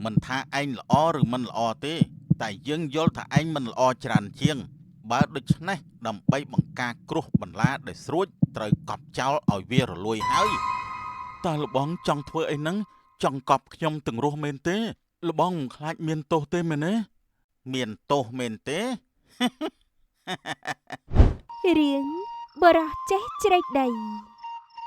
មិនថាឯងល្អឬមិនល្អទេ តែយើងយល់ថាឯងមិនល្អច្រើនជាង បើដូច្នេះដើម្បីបង្ការគ្រោះបន្លាដែលស្រួចត្រូវកប់ចោលឲ្យវារលួយហើយតើលបងចង់ធ្វើអីហ្នឹងចង់កប់ខ្ញុំទាំងរស់មែនទេលបងមិនខ្លាចមានទោសទេមែនទេមានទោសមែនទេ រឿងបុរសចេះជ្រែកដី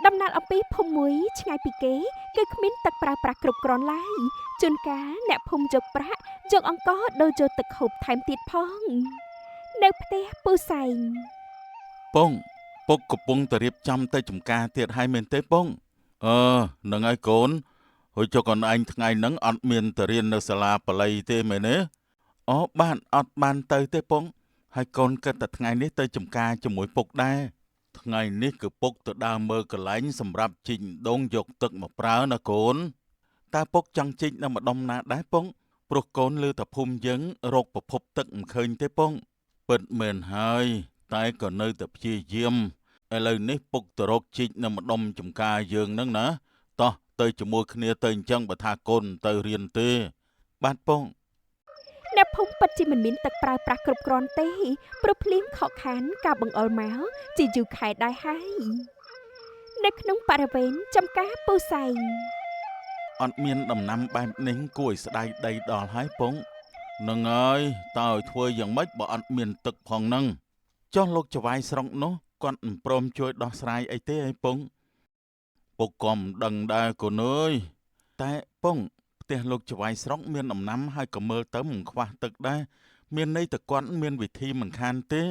ដំណាលអំពីភូមិមួយឆ្ងាយពីគេគឺគ្មានទឹកប្រើប្រាស់គ្រប់គ្រាន់ឡើយជួនកាលអ្នកភូមិយកប្រាក់យកអង្ករដូរយកទឹកហូបថែមទៀតផងនៅផ្ទះពូសែង ពងពុកកំពុងតែរៀបចំទៅចំការទៀតហើយមែនទេពងអឺនឹងហើយកូនហើយចុះកូនឯងថ្ងៃហ្នឹងអត់មានទៅរៀននៅសាលាបាលីទេមែនទេអូបានអត់បានទៅទេពងហើយកូនគិតតែថ្ងៃនេះទៅចំការជាមួយពុកដែរថ្ងៃនេះគឺពុកទៅដើរមើលកន្លែងសម្រាប់ជីកដងយកទឹកមកប្រើណាកូនតើពុកចង់ជីកនៅម្ដុំណាដែរពងព្រោះកូនឮតែភូមិយើងរកប្រភពទឹកមិនឃើញទេពងពិតមែនហើយតែក៏នៅតែព្យាយាមឥឡូវនេះពុកទៅរកជីកនៅម្ដុំចំការយើងហ្នឹងណាតោះទៅជាមួយគ្នាទៅអញ្ចឹងបើថាកូនមិនទៅរៀនទេបាទពង អ្នកភូមិពិតជាមិនមានទឹកប្រើប្រាស់គ្រប់គ្រាន់ទេព្រោះភ្លៀងខកខានការបង្អុរមកជាយូរខែដែរហើយនៅក្នុងបរិវេណចំការពូសែង អត់មានដំណាំបែបនេះគួរឲ្យស្ដាយដីដល់ហើយពងនឹងហើយតើឲ្យធ្វើយ៉ាងម៉េចបើអត់មានទឹកផងហ្នឹងចុះលោកចវាយស្រុកនោះគាត់មិនព្រមជួយដោះស្រាយអីទេអីពងពុកក៏មិនដឹងដែរកូនអើយតែពងផ្ទះលោកចវាយស្រុកមានដំណាំហើយក៏មើលទៅមិនខ្វះទឹកដែរមានន័យតែគាត់មានវិធីមិនខានទេ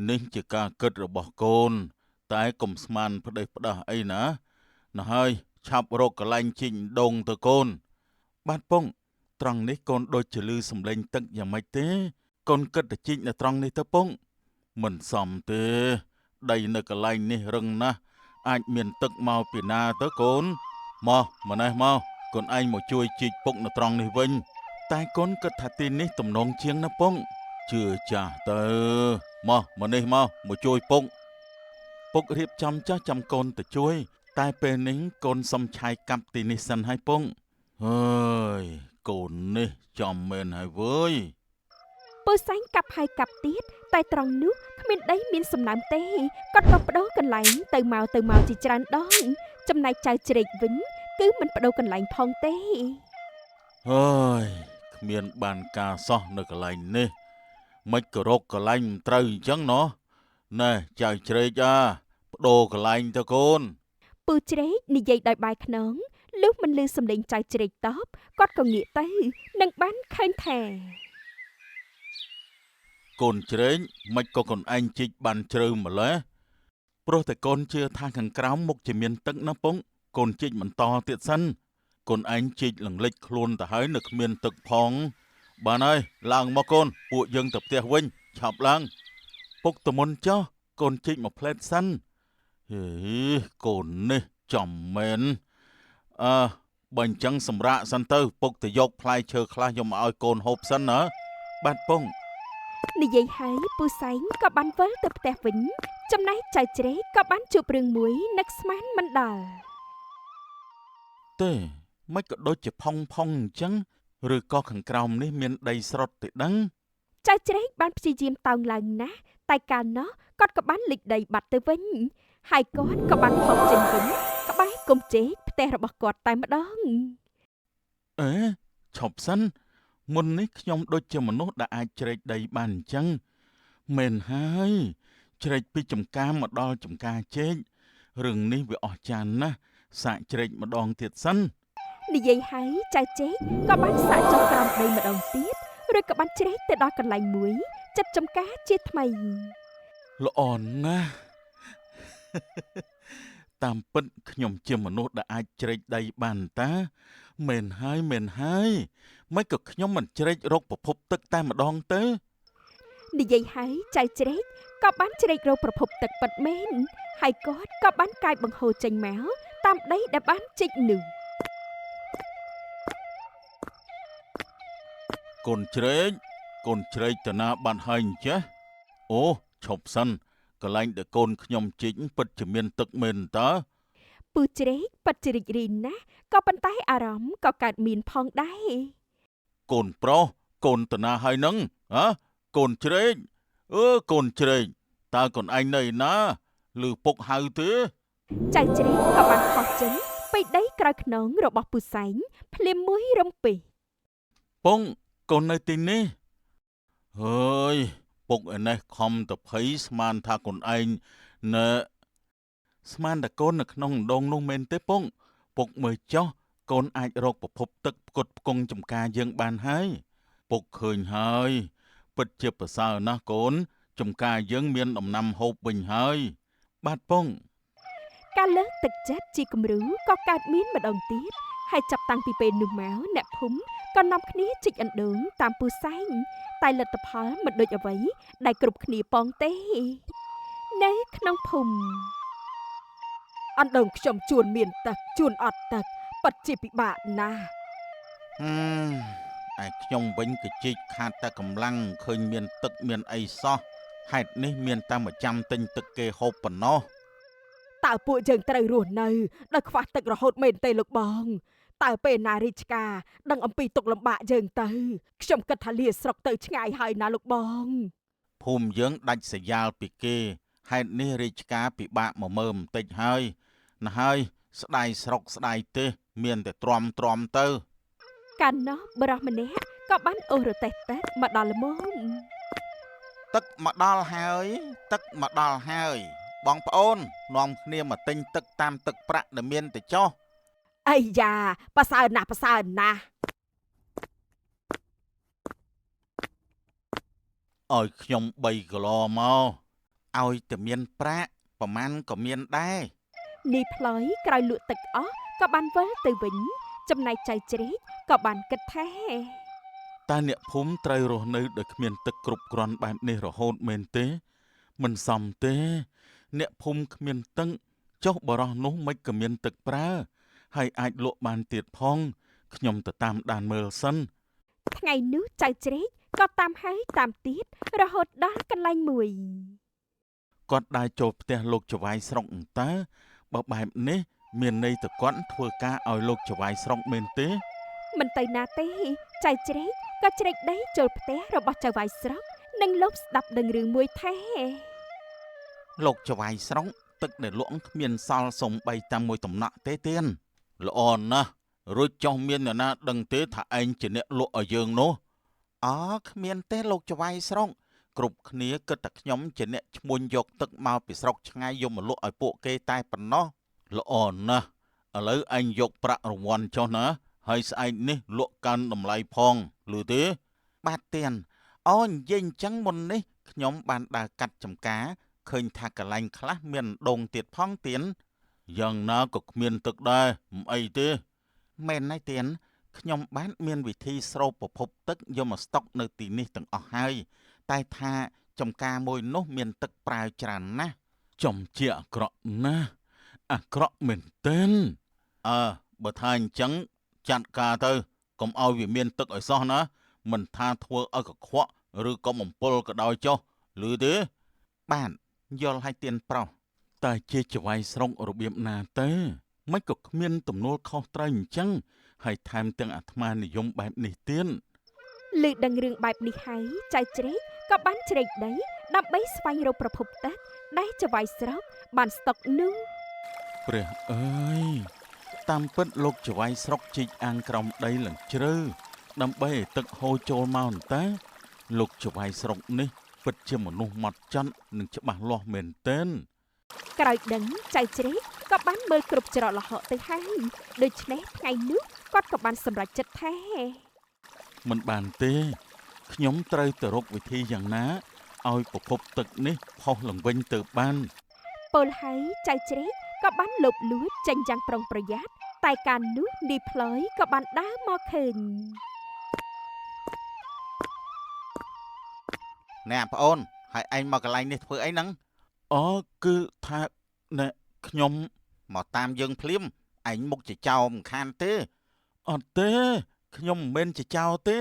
នេះជាការគិតរបស់កូន តែកុំស្មានផ្ដេសផ្ដាស់អីណាណាហើយឆាប់រកកន្លែងជីកដងទៅកូនបាទពងត្រង់នេះកូនដូចជាលឺសំឡេងទឹកយ៉ាងម៉េចទេកូនគិតតែជីកនៅត្រង់នេះទៅពងមិនសមទេដីនៅកន្លែងនេះរឹងណាស់អាចមានទឹកមកពីណាទៅកូនមកម្នេះមកកូនឯងមកជួយជីកពុកនៅត្រង់នេះវិញតែកូនគិតថាទីនេះទំនងជាងណាពងជឿចាស់ទៅមកម្នេះមកមកជួយពុកពុករៀបចំចាស់ចាំកូនទៅជួយ តែពេលនេះកូនសុំឆាយកាប់ទីនេះសិនហើយពងហើយកូននេះចំមែនហើយវើយ ពូសែងកាប់ហើយកាប់ទៀតតែត្រង់នោះគ្មានដីមានសំណើមទេគាត់ក៏ប្ដូរកន្លែងទៅមកទៅមកជាច្រើនដងចំណែកចៅជ្រែកវិញគឺមិនប្ដូរកន្លែងផងទេ ហើយគ្មានបានការសោះនៅកន្លែងនេះមិនក៏រកកន្លែងមិនត្រូវអញ្ចឹងណោះណែចៅជ្រែកអាប្ដូរកន្លែងទៅកូន ពូជ្រែកនិយាយដោយបាយខ្នងលុះមិនលឺសំឡេងចៅជ្រែកតបគាត់ក៏ងាកទៅនិងបានឃើញថា កូនជ្រែកមិនក៏កូនឯងជីកបានជ្រៅម្ល៉េះព្រោះតែកូនជឿថាខាងក្រោមមុខជាមានទឹកណាពងកូនជីកបន្តទៀតសិនកូនឯងជីកលងលិចខ្លួនទៅហើយនៅគ្មានទឹកផងបានហើយឡើងមកកូនពួកយើងទៅផ្ទះវិញឆាប់ឡើងពុកតមុនចុះកូនជីកមកផ្លែតសិនហេកូននេះចំមែនអើបើអញ្ចឹងសម្រាកសិនទៅពុកទៅយកផ្លែឈើខ្លះយកមកឲ្យកូនហូបសិនណាបាទពង និយាយហើយពូសែងក៏បានវិលទៅផ្ទះវិញចំណែកចៅជ្រែកក៏បានជួបរឿងមួយនឹកស្មានមិនដល់ ទេមិនក៏ដូចជាផុងផុងអញ្ចឹងឬក៏ខាងក្រោមនេះមានដីស្រុតទេដឹង ចៅជ្រែកបានព្យាយាមតោងឡើងណាស់តែកាលនោះគាត់ក៏បានលិចដីបាត់ទៅវិញហើយគាត់ក៏បានផុសចេញវិញក្បែរគុំជែកផ្ទះរបស់គាត់តែម្ដង អេឈប់សិនមុននេះខ្ញុំដូចជាមនុស្សដែលអាចជ្រែកដីបានអញ្ចឹងមែនហើយជ្រែកពីចំការមកដល់ចំការជែករឿងនេះវាអស្ចារ្យណាស់សាកជ្រែកម្ដងទៀតសិន និយាយហើយចៅចេកក៏បានសាកចុះក្រោមដីម្ដងទៀតរួចក៏បានជ្រែកទៅដល់កន្លែងមួយចិត្តចំការជាថ្មី ល្អណាស់ តាមពិតខ្ញុំជាមនុស្សដែលអាចជ្រែកដីបានតាមែនហើយមែនហើយមិនក៏ខ្ញុំមិនជ្រែករកប្រភពទឹកតែម្ដងទៅ និយាយហើយចៅជ្រែកក៏បានជ្រែករកប្រភពទឹកពិតមែនហើយគាត់ក៏បានកាយបង្ហូរចេញមកតាមដីដែលបានជីកនោះ កូនជ្រែកកូនជ្រែកទៅណាបានហើយអញ្ចេះអូឈប់សិនកន្លែងដែលកូនខ្ញុំជីកពិតជាមានទឹកមែនតើ ពូជ្រែកពិតជារីករាយណាស់ក៏ប៉ុន្តែអារម្មណ៍ក៏កើតមានផងដែរ កូនប្រុសកូនតាណាហើយនឹងហ៎កូនជ្រែកអឺកូនជ្រែកតើកូនឯងនៅឯណាឬពុកហៅទេ ចៅជ្រែកក៏បានខុសចេញពីដីក្រោយខ្នងរបស់ពូសែងភ្លាមមួយរំពេះ ពងកូននៅទីនេះហើយពុកឯនេះខំតភ័យស្មានថាកូនឯងនៅស្មានតែកូននៅក្នុងដងនោះមែនទេពងពុកមើលចុះកូនអាចរកប្រភពទឹកផ្គត់ផ្គង់ចំការយើងបានហើយពុកឃើញហើយពិតជាប្រសើរណាស់កូនចំការយើងមានដំណាំហូបវិញហើយបាទពង ការលើកទឹកចិត្តជាគំរូក៏កើតមានម្ដងទៀតហើយចាប់តាំងពីពេលនោះមកអ្នកភូមិក៏នាំគ្នាជីកអណ្ដូងតាមពូសែងតែលទ្ធផលមិនដូចអ្វីដែលគ្រប់គ្នាប៉ងទេនៅក្នុងភូមិ អណ្ដូងខ្ញុំជួនមានទឹកជួនអត់ទឹកពិតជាពិបាកណាស់ ហឹមឯខ្ញុំវិញក៏ជីកខាតតែកម្លាំងឃើញមានទឹកមានអីសោះហេតុនេះមានតែមកចាំទិញទឹកគេហូបប៉ុណ្ណោះ តើពួកយើងត្រូវរស់នៅដោយខ្វះទឹករហូតមែនទេលោកបងតើពេលណារាជការដឹងអំពីទុក្ខលំបាកយើងទៅខ្ញុំគិតថាលាស្រុកទៅឆ្ងាយហើយណាលោកបង ភូមិយើងដាច់ស្រយាលពីគេហេតុនេះរាជការពិបាកមកមើលបន្តិចហើយណាស់ហើយស្ដាយស្រុកស្ដាយទេសមានតែទ្រាំទ្រាំទៅ កាលនោះបរិសម្នាក់ក៏បានអូសរទេះទឹកមកដល់ល្មម ទឹកមកដល់ហើយទឹកមកដល់ហើយបងប្អូននាំគ្នាមកទិញទឹកតាមទឹកប្រាក់ដែលមានទៅចុះ អីយ៉ាប្រសើរណាស់ប្រសើរណាស់ ឲ្យខ្ញុំ3គីឡូមកឲ្យតែមានប្រាក់ប្រមាណក៏មានដែរ នាយផ្លយក្រោយលក់ទឹកអស់ក៏បានវិលទៅវិញចំណែកចៅជ្រែកក៏បានគិតថា តើអ្នកភូមិត្រូវរស់នៅដោយគ្មានទឹកគ្រប់គ្រាន់បែបនេះរហូតមែនទេមិនសមទេអ្នកភូមិគ្មានទឹកចុះបរោះនោះមិនក៏មានទឹកប្រើហើយអាចលក់បានទៀតផងខ្ញុំទៅតាមដានមើលសិន ថ្ងៃនោះចៅជ្រែកក៏តាមហើយតាមទៀតរហូតដល់កន្លែងមួយ គាត់ដើរចូលផ្ទះលោកចៅហ្វាយស្រុកអន្តើបើបែបនេះមានន័យទៅគាត់ធ្វើការឲ្យលោកចៅហ្វាយស្រុកមែនទេ មិនទៅណាទេចៅជ្រែកក៏ជ្រែកដីចូលផ្ទះរបស់ចៅហ្វាយស្រុកនិងលបស្ដាប់ដឹងរឿងមួយថា លោកចៅហ្វាយស្រុកទឹកដែលលក់គ្មានសល់សំបីតែមួយតំណក់ទេទៀនល្អណាស់រួចចុះមានអ្នកណាដឹងទេថាឯងជាអ្នកលក់ឲ្យយើងនោះអគ្មានទេលោកចៅហ្វាយស្រុកគ្រប់គ្នាគិតតែខ្ញុំជាអ្នកឈ្មួញយកទឹកមកពីស្រុកឆ្ងាយយកមកលក់ឲ្យពួកគេតែប៉ុណ្ណោះល្អណាស់ឥឡូវឯងយកប្រាក់រង្វាន់ចុះណាហើយស្អែកនេះលក់កើនតម្លៃផងឮទេបាទទៀនអូនិយាយអញ្ចឹងមុននេះខ្ញុំបានដើរកាត់ចំការឃើញថាកន្លែងខ្លះមានដងទៀតផងទៀនយ៉ាងណាក៏គ្មានទឹកដែរមិនអីទេមែនហើយទៀនខ្ញុំបានមានវិធីស្រូបប្រភពទឹកយកមកស្តុកនៅទីនេះទាំងអស់ហើយតែថាចំការមួយនោះមានទឹកប្រើច្រើនណាស់ចំជាអាក្រក់ណាស់អាក្រក់មែនទែនអើបើថាអញ្ចឹងចាត់ការទៅកុំឲ្យវាមានទឹកឲ្យសោះណាមិនថាធ្វើឲ្យកខ្វក់ឬក៏បំពុលក៏ដោយចុះឮទេបាទយល់ឲ្យទៀនប្រុសតែជាចៅហ្វាយស្រុករបៀបណាទៅមិនក៏គ្មានទំនួលខុសត្រូវអញ្ចឹងហើយថែមទាំងអាត្មានិយមបែបនេះទៀត ឮដឹងរឿងបែបនេះហើយចៅជ្រែកក៏បានជ្រែកដីដើម្បីស្វែងរកប្រភពទឹកដែលចៅហ្វាយស្រុកបានស្តុកនោះ ព្រះអើយតាមពិតលោកចៅហ្វាយស្រុកជីកអាងក្រោមដីឡើងជ្រៅដើម្បីឲ្យទឹកហូរចូលមកអន្តែលោកចៅហ្វាយស្រុកនេះពិតជាមនុស្សម៉ត់ចត់និងច្បាស់លាស់មែនទែន ក្រោយដឹងចៅជ្រែកក៏បានមើលគ្រប់ច្រកល្ហកទៅហើយដូច្នេះថ្ងៃនោះគាត់ក៏បានសម្រេចចិត្តថា មិនបានទេខ្ញុំត្រូវទៅរកវិធីយ៉ាងណាឲ្យប្រភពទឹកនេះផុសឡើងវិញទៅបាន ពលហើយចៅជ្រែកក៏បានលបលួចចេញយ៉ាងប្រុងប្រយ័ត្នតែកាលនោះនាយផ្លយក៏បានដើរមកឃើញ ណែប្អូនហើយឯងមកកន្លែងនេះធ្វើអីហ្នឹងអូគឺថាណែខ្ញុំមកតាមយើងភ្លាមឯងមុខជាចោរមិនខានទេអត់ទេខ្ញុំមិនមែនជាចោរទេ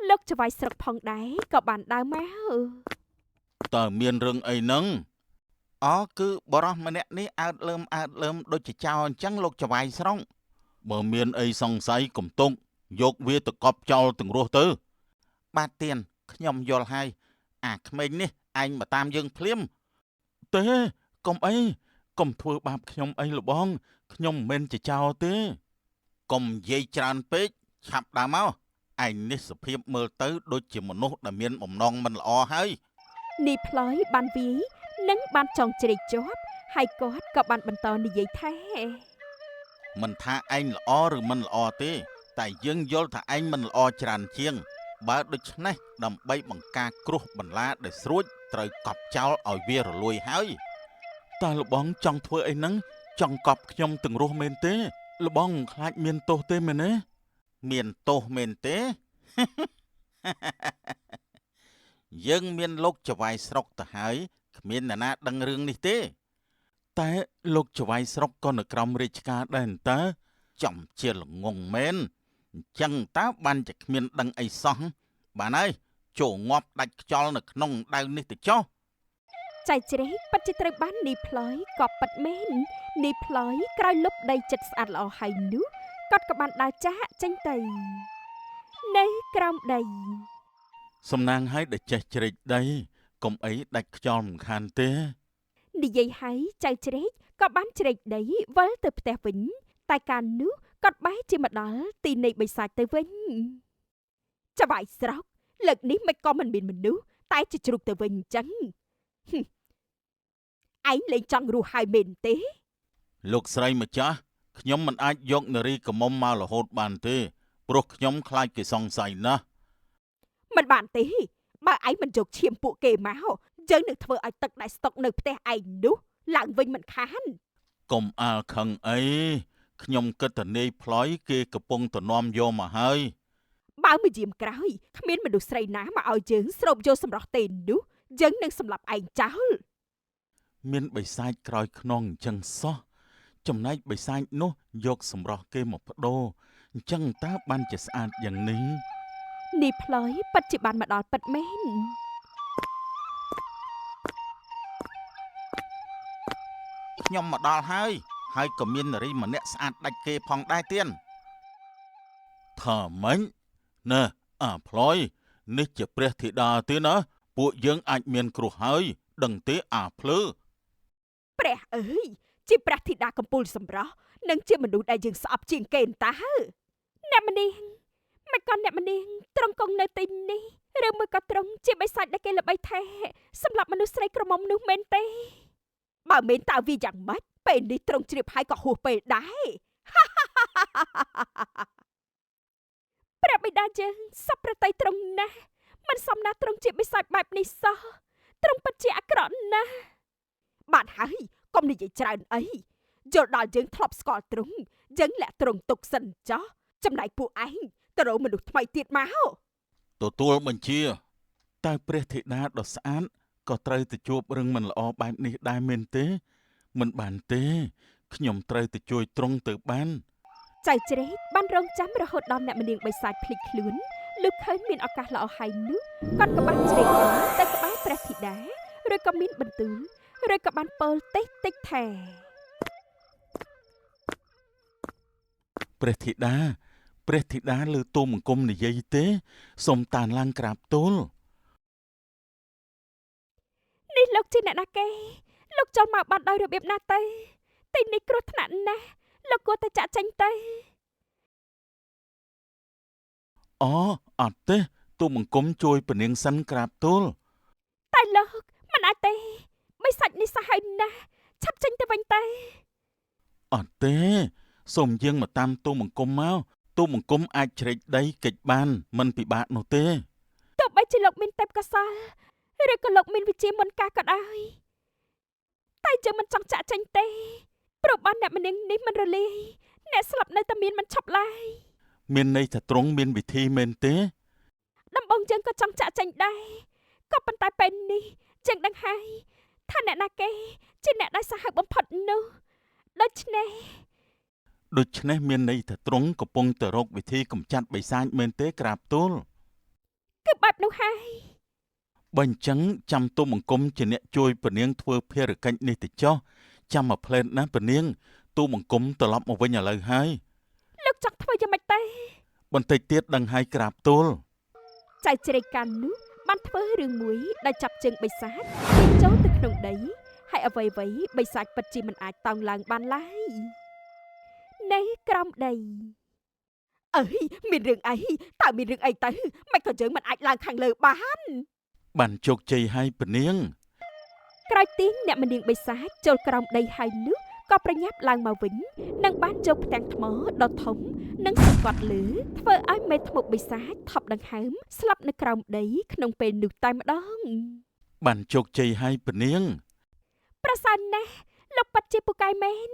លោកចៅហ្វាយស្រុកផងដែរក៏បានដើរមក តើមានរឿងអីហ្នឹងអូគឺបរោះម្នាក់នេះអើតលើមអើតលើមដូចជាចោរអញ្ចឹងលោកចៅហ្វាយស្រុកបើមានអីសង្ស័យកុំទុក យកវាទៅកប់ចោលទាំងរស់ទៅ បាទទៀនខ្ញុំយល់ហើយអាក្មេងនេះឯងមកតាមយើងភ្លាមទេកុំអីកុំធ្វើបាបខ្ញុំអីលបងខ្ញុំមិនមែនជាចោរទេកុំនិយាយច្រើនពេកឆាប់ដើរមកឯងនេះសភាពមើលទៅដូចជាមនុស្សដែលមានបំណងមិនល្អហើយ នីផ្លយបានវាយនិងបានចងជ្រែកជាប់ហើយគាត់ក៏បានបន្តនិយាយថា មិនថាឯងល្អឬមិនល្អទេ តែយើងយល់ថាឯងមិនល្អច្រើនជាង បើដូច្នេះដើម្បីបង្ការគ្រោះបន្លាដែលស្រួចត្រូវកប់ចោលឲ្យវារលួយហើយតើលបងចង់ធ្វើអីហ្នឹងចង់កប់ខ្ញុំទាំងរស់មែនទេលបងមិនខ្លាចមានទោសទេមែនទេមានទោសមែនទេ យើងមានលោកចៅហ្វាយស្រុកទៅហើយគ្មានអ្នកណាដឹងរឿងនេះទេ តែលោកចៅហ្វាយស្រុកក៏នៅក្រោមរាជការដែរតើចំជាល្ងងមែនអញ្ចឹងតើបានជាគ្មានដឹងអីសោះបានហើយចូលងាប់ដាច់ខ្យល់នៅក្នុងដៅនេះទៅចុះ ចៅជ្រែកពិតជាត្រូវបាននីផ្លយក៏ពិតមែននីផ្លយក្រោយលុបដីចិត្តស្អាតល្អហើយនោះគាត់ក៏បានដើរចាកចេញទៅនៅក្រោមដី សំណាងឲ្យដែលចេះជ្រែកដីកុំអីដាច់ខ្យល់មិនខានទេ និយាយហើយចៅជ្រែកក៏បានជ្រែកដីវិលទៅផ្ទះវិញ តែកាលនោះគាត់បែរជាមកដល់ទីនៃបិសាចទៅវិញចៅហ្វាយស្រុកលើកនេះមិនក៏មិនមានមនុស្សតែជាជ្រូកទៅវិញអញ្ចឹងហឹមឯងលែងចង់រស់ហើយមែនទេ លោកស្រីម្ចាស់ខ្ញុំមិនអាចយកនារីកមុំមករហូតបានទេព្រោះខ្ញុំខ្លាចគេសង្ស័យណាស់ មិនបានទេបើឯងមិនយកឈាមពួកគេមកយើងនឹងធ្វើឲ្យទឹកដែលស្តុកនៅផ្ទះឯងនោះឡើងវិញមិនខាន កុំអាលខឹងអីខ្ញុំគិតថានាយផ្លយគេកំពុងទៅនាំយកមកហើយ បើមួយយាមក្រោយគ្មានមនុស្សស្រីណាមកឲ្យយើងស្រូបយកសម្រស់ទេនោះយើងនឹងសម្លាប់ឯងចោល មានបិសាចក្រោយខ្នងអញ្ចឹងសោះចំណែកបិសាចនោះយកសម្រស់គេមកបដូរអញ្ចឹងតើបានជាស្អាតយ៉ាងនេះ នីផ្លយពិតជាបានមកដល់ពិតមែន ខ្ញុំមកដល់ហើយហើយក៏មាននារីម្នាក់ស្អាតដាច់គេផងដែរទៀនថាម៉េចណែអាផ្លយនេះជាព្រះធីតាទេណាពួកយើងអាចមានគ្រោះហើយដឹងទេអាភ្លើ ព្រះអើយជាព្រះធីតាកំពូលសម្រស់និងជាមនុស្សដែលយើងស្អប់ជាងគេអន្តា អ្នកម្នាងមិនក៏អ្នកម្នាងត្រង់គង់នៅទីនេះឬមួយក៏ត្រង់ជាបិសាចដែលគេល្បីថេសម្រាប់មនុស្សស្រីក្រមុំនោះមែនទេ បើមែនតើវាយ៉ាងម៉េចពេលនេះត្រង់ជ្រាបហើយក៏ហួសពេលដែរ ព្រះបិតាយើងសពប្រតិយត្រង់ណាស់មិនសមណាស់ត្រង់ជាបិសាចបែបនេះសោះត្រង់ពិតជាអាក្រក់ណាស់ បានហើយកុំនិយាយច្រើនអីយល់ដល់យើងធ្លាប់ស្គាល់ទ្រង់យើងលាក់ទ្រង់ទុកសិនចោះចំណែកពួកឯងទៅរកមនុស្សថ្មីទៀតមក ទទួលបញ្ជាតើព្រះធីតាដ៏ស្អាតក៏ត្រូវទៅជួបរឿងមិនល្អបែបនេះដែរមែនទេ មិនបានទេខ្ញុំត្រូវទៅជួយទ្រង់ទៅបាន ចៅជ្រែកបានរងចាំរហូតដល់អ្នកម្នាងបិសាចភ្លេចខ្លួនលុះឃើញមានឱកាសល្អហើយនោះគាត់ក៏បានជ្រែកដីទៅក្បែរព្រះធីតាឬក៏មានបន្ទូលឬក៏បានពោលតិចតិចថា ព្រះធីតាព្រះធីតាលើទូលបង្គំនិយាយទេសូមតានឡើងក្រាបទូល នេះលោកជាអ្នកណាគេលោកចូលមកបានដោយរបៀបណាទៅទីនេះគ្រោះថ្នាក់ណាស់លោកគួរតែចាក់ចេញទៅ អូអត់ទេទូលបង្គំជួយពនាងសិនក្រាបទូល តែលោកមិនអាចទេបិសាចនេះសាហាវណាស់ឆាប់ចេញទៅវិញទៅ អត់ទេសូមយាងមកតាមទូលបង្គំមកទូលបង្គំអាចជ្រែកដីកិច្ចបានមិនពិបាកនោះទេ ទោះបីជាលោកមានទេពកោសលឬក៏លោកមានវិជ្ជាមន្តការក៏ដោយតែយើងមិនចង់ចាក់ចេញទេព្រោះបានអ្នកម្នាងនេះមិនរលាយអ្នកស្លាប់នៅតែមានមិនឈប់ឡើយ មានន័យថាទ្រង់មានវិធីមែនទេ ដំបងយើងក៏ចង់ចាក់ចេញដែរក៏ប៉ុន្តែពេលនេះយើងដឹងហើយថាអ្នកណាគេជាអ្នកដែលសាហាវបំផុតនោះដូច្នេះ ដូច្នេះមានន័យថាទ្រង់កំពុងតែរកវិធីកម្ចាត់បិសាចមែនទេក្រាបទូល គឺបែបនោះហើយ បើអញ្ចឹងចាំទូលបង្គំជាអ្នកជួយពនាងធ្វើភារកិច្ចនេះទៅចុះចាំមកផ្លែតណាពនាងទូលបង្គំត្រឡប់មកវិញឥឡូវហើយ លោកចង់ធ្វើយ៉ាងម៉េចទេ បន្តិចទៀតដឹងហើយក្រាបទូល ចៅជ្រែកកាលនោះបានធ្វើរឿងមួយដោយចាប់ជើងបិសាចទាញចូលទៅក្នុងដីហើយអ្វីៗបិសាចពិតជាមិនអាចតោងឡើងបានឡើយនៅក្រោមដី អើយមានរឿងអីតើមានរឿងអីទៅមិនក៏យើងមិនអាចឡើងខាងលើបាន បានជោគជ័យហើយពនាង ក្រោយទាញអ្នកម្នាងបិសាចចូលក្រោមដីហើយនោះក៏ប្រញាប់ឡើងមកវិញនិងបានយកផ្ទាំងថ្មដ៏ធំនិងសង្កត់លើធ្វើឲ្យមេធ្មប់បិសាចថប់ដង្ហើមស្លាប់នៅក្រោមដីក្នុងពេលនោះតែម្ដង បានជោគជ័យហើយពនាង ប្រសើរណាស់លោកពិតជាពូកែមែន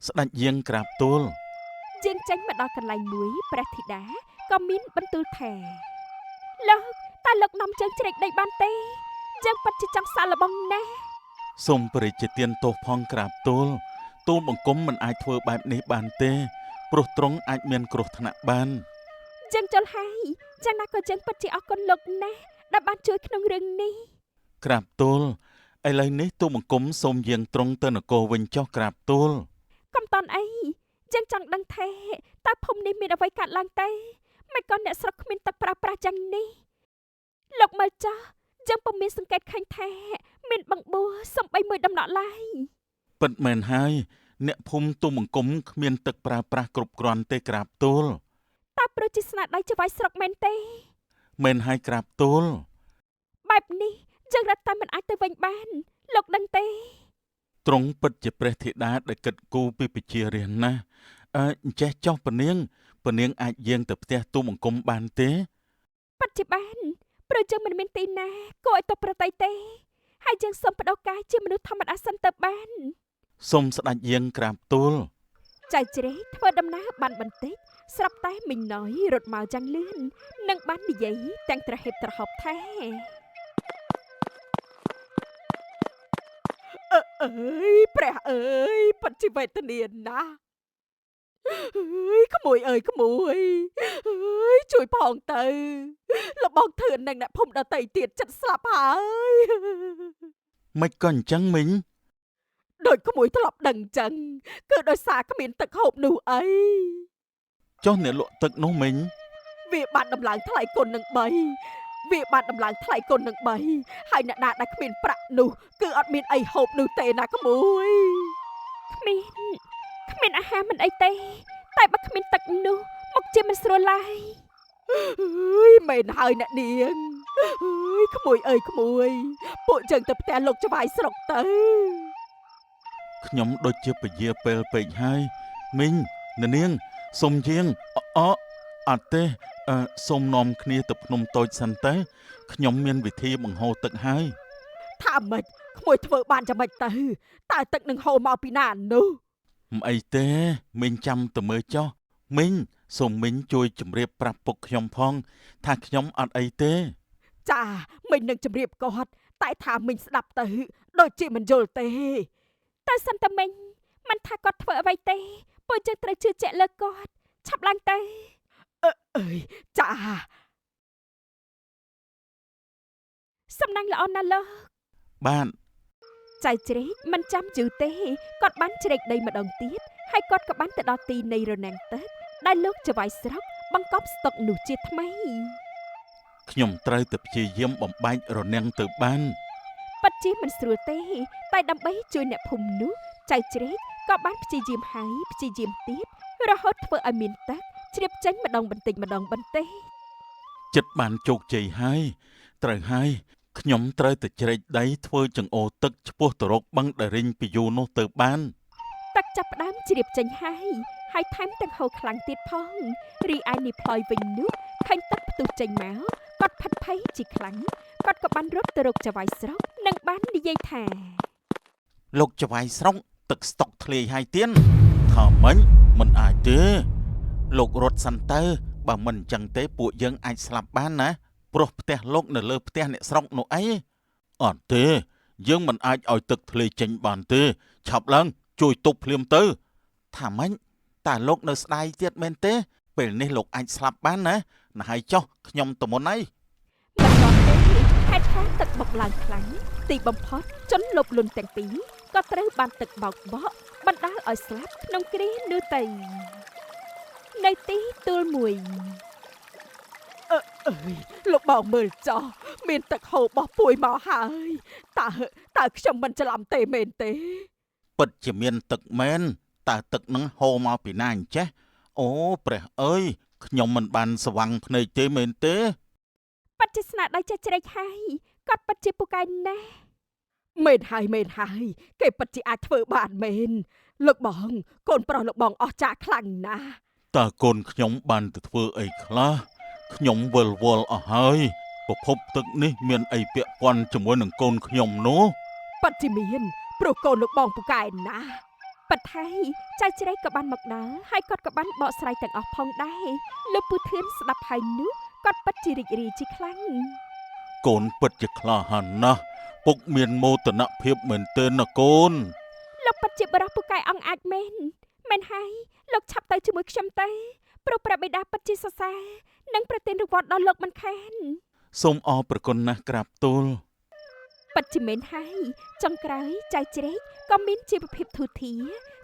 ស្ដេចយាងក្រាបទូល យាងចេញមកដល់កន្លែងមួយព្រះធីតាក៏មានបន្ទូលថាលោកតើលោកនាំជើងជ្រែកដីបានទេយើងពិតជាចង់សាកល្បងណាស់ សូមព្រះរាជទានទោសផងក្រាបទូលទូលបង្គំមិនអាចធ្វើបែបនេះបានទេព្រោះទ្រង់អាចមានគ្រោះថ្នាក់បាន យើងចុលហើយយ៉ាងណាក៏យើងពិតជាអរគុណលោកណាស់ដែលបានជួយក្នុងរឿងនេះ ក្រាបទូលឥឡូវនេះទូលបង្គំសូមយាងទ្រង់ទៅនគរវិញចុះក្រាបទូល កុំតន់អីយើងចង់ដឹងថាតើភូមិនេះមានអ្វីកើតឡើងទេមិនក៏អ្នកស្រុកគ្មានទឹកប្រើប្រាស់យ៉ាងនេះលោកមើលចុះយើងពុំមានសង្កេតឃើញថាមានបឹងបួសំបីមួយដំណក់ឡើយ ពិតមែនហើយអ្នកភូមិទូលបង្គំគ្មានទឹកប្រើប្រាស់គ្រប់គ្រាន់ទេក្រាបទូល តើព្រោះជាស្នាដៃចៅហ្វាយស្រុកមែនទេ មែនហើយក្រាបទូល បែបនេះយើងរត់តែមិនអាចទៅវិញបានលោកដឹងទេ ទ្រង់ពិតជាព្រះធីតាដែលគិតគូរពីប្រជារាស្ត្រណាស់អើអញ្ចេះចុះពនាងពនាងអាចយាងទៅផ្ទះទូលបង្គំបានទេ ពិតជាបានព្រោះយើងមិនមានទីណាគួរឲ្យតបប្រតិយទេហើយយើងសូមបដូរកាយជាមនុស្សធម្មតាសិនទៅបាន សូមស្ដេចយាងក្រាបទូល ចៅជ្រេកធ្វើដំណើរបានបន្តិចស្រាប់តែមីងណយរត់មកយ៉ាងលឿននិងបាននិយាយទាំងត្រហេបត្រហប់ថា អើអើយព្រះអើយពិតជាវេទនាណាស់អើយក្មួយអើយក្មួយអើយជួយផងទៅលបងធឿននិងអ្នកភូមិដទៃទៀតចិត្តស្លាប់ហើយ មិនក៏អញ្ចឹងមីង ដោយក្មួយធ្លាប់ដឹងចឹងគឺដោយសារគ្មានទឹកហូបនោះអី ចុះអ្នកលក់ទឹកនោះមីង វាបានដំឡើងថ្លៃគុណនឹង3វាបានដំឡើងថ្លៃគុណនឹង3ហើយអ្នកណាដែលគ្មានប្រាក់នោះគឺអត់មានអីហូបនោះទេណាក្មួយ គ្មានគ្មានអាហារមិនអីទេ តែបើគ្មានទឹកនោះមកជាមិនស្រួលឡើយ អើយមែនហើយអ្នកនាងអើយក្មួយអើយក្មួយពួកយើងទៅផ្ទះលោកចៅហ្វាយស្រុកទៅ ខ្ញុំដូចជាពជាពេលពេកហើយមីងអ្នកនាងសូមយាងអអអត់ទេអឺសូមនាំគ្នាទៅភ្នំតូចសិនទៅខ្ញុំមានវិធីបង្ហូរទឹកហើយ ថាម៉េចក្មួយធ្វើបានយ៉ាងម៉េចទៅតើទឹកនឹងហូរមកពីណានោះ មិនអីទេមីងចាំទៅមើលចុះមីងសូមមីងជួយជម្រាបប្រាប់ពុកខ្ញុំផង ថាខ្ញុំអត់អីទេ ចាមិញនឹងជម្រាបគាត់តែថាមិញស្ដាប់ទៅដូចជាមិនយល់ទេ ទៅសិនតមិញមិនថាគាត់ធ្វើអ្វីទេពួកយើងត្រូវជឿជាក់លើគាត់ឆាប់ឡើងទៅ អើយចា សំណាងល្អណាស់លោក បាទ ចៅជ្រែកមិនចាំយូរទេគាត់បានជ្រែកដីម្ដងទៀតហើយគាត់ក៏បានទៅដល់ទីនៃរនាំងទឹកដែលលោកចៅហ្វាយស្រុកបង្កប់ស្តុកនោះជាថ្មី ខ្ញុំត្រូវតែព្យាយាមបំបែករនាំងទៅបាន ពិតជាមិនស្រួលទេ តែដើម្បីជួយអ្នកភូមិនោះចៅជ្រែកក៏បានព្យាយាមហើយព្យាយាមទៀតរហូតធ្វើឲ្យមានទឹកជ្រាបចេញម្ដងបន្តិចម្ដងបន្តិច ចិត្តបានជោគជ័យហើយត្រូវហើយខ្ញុំត្រូវតែជ្រែកដីធ្វើចង្អូរទឹកឆ្ពោះទៅរកបឹងដែលរីងពីយូរនោះទៅបាន ទឹកចាប់ផ្ដើមជ្រាបចេញហើយហើយថែមទាំងហូរខ្លាំងទៀតផងរីឯនេះផ្លយវិញនោះឃើញទឹកផ្ទុះចេញមកគាត់ផិតភ័យជាខ្លាំងគាត់ក៏បានរត់ទៅរកចៅហ្វាយស្រុកនិងបាននិយាយថា លោកចៅហ្វាយស្រុកទឹកស្តុកធ្លាយហើយទៀនថាមិញមិនអាចទេលោករត់សិនទៅបើមិនអញ្ចឹងទេពួកយើងអាចស្លាប់បានណាព្រោះផ្ទះលោកនៅលើផ្ទះអ្នកស្រុកនោះអីអត់ទេយើងមិនអាចឲ្យទឹកធ្លាយចេញបានទេឆាប់ឡើងជួយទប់ភ្លាមទៅថាមិញតើលោកនៅស្ដាយទៀតមែនទេពេលនេះលោកអាចស្លាប់បានណាណាហើយចុះខ្ញុំទៅមុនហើយ មិនទាន់ទេហេតុថាទឹកបុកឡើងខ្លាំងទីបំផុតជនលោភលន់ទាំងពីរក៏ត្រូវបានទឹកបោកបក់បណ្ដាលឲ្យស្លាប់ក្នុងគ្រានោះទៅ នៅទីទួលមួយ អើយលោកបងមើលចោះមានទឹកហូរបោះពួយមកហើយតើតើខ្ញុំមិនច្រឡំទេមែនទេ ពិតជាមានទឹកមែនតើទឹកនឹងហូរមកពីណាអញ្ចេះអូព្រះអើយខ្ញុំមិនបានស្វាំងភ្នែកទេមែនទេ ពិតជាស្នាដៃចេះជ្រែកហើយគាត់ពិតជាពូកែណាស់ មែនហើយមែនហើយគេពិតជាអាចធ្វើបានមែនលោកបង កូនប្រុសលោកបងអស្ចារ្យខ្លាំងណាស់ តើកូនខ្ញុំបានទៅធ្វើអីខ្លះខ្ញុំវិលវល់អស់ហើយប្រភពទឹកនេះមានអីពាក់ព័ន្ធជាមួយនឹងកូនខ្ញុំនោះ ពិតជាមានព្រោះកូនលោកបងពូកែណាស់ ប៉ថៃចៅជ្រែកក៏បានមកដល់ហើយគាត់ក៏បានបកស្រាយទាំងអស់ផងដែរលោកពូធឿនស្ដាប់ហើយនោះគាត់ពិតជារីករាយជាខ្លាំង កូនពិតជាក្លាហានណាស់ពុកមានមោទនភាពមែនទែនណាកូន លោកពិតជាបរិះពូកែអង្គអាចមែនមែនហើយលោកឆាប់ទៅជាមួយខ្ញុំទៅព្រោះព្រះបិតាពិតជាសរសើរនិងប្រទានរង្វាន់ដល់លោកមិនខាន សូមអរព្រគុណណាស់ក្រាបទូល ពិតជាមែនហើយចុងក្រោយចៅជ្រែកក៏មានជីវភាពធូរធារ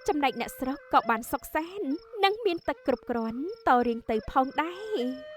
ចំណែកអ្នកស្រុកក៏បានសុខសាន្តនិងមានទឹកគ្រប់គ្រាន់តរៀងទៅផងដែរ។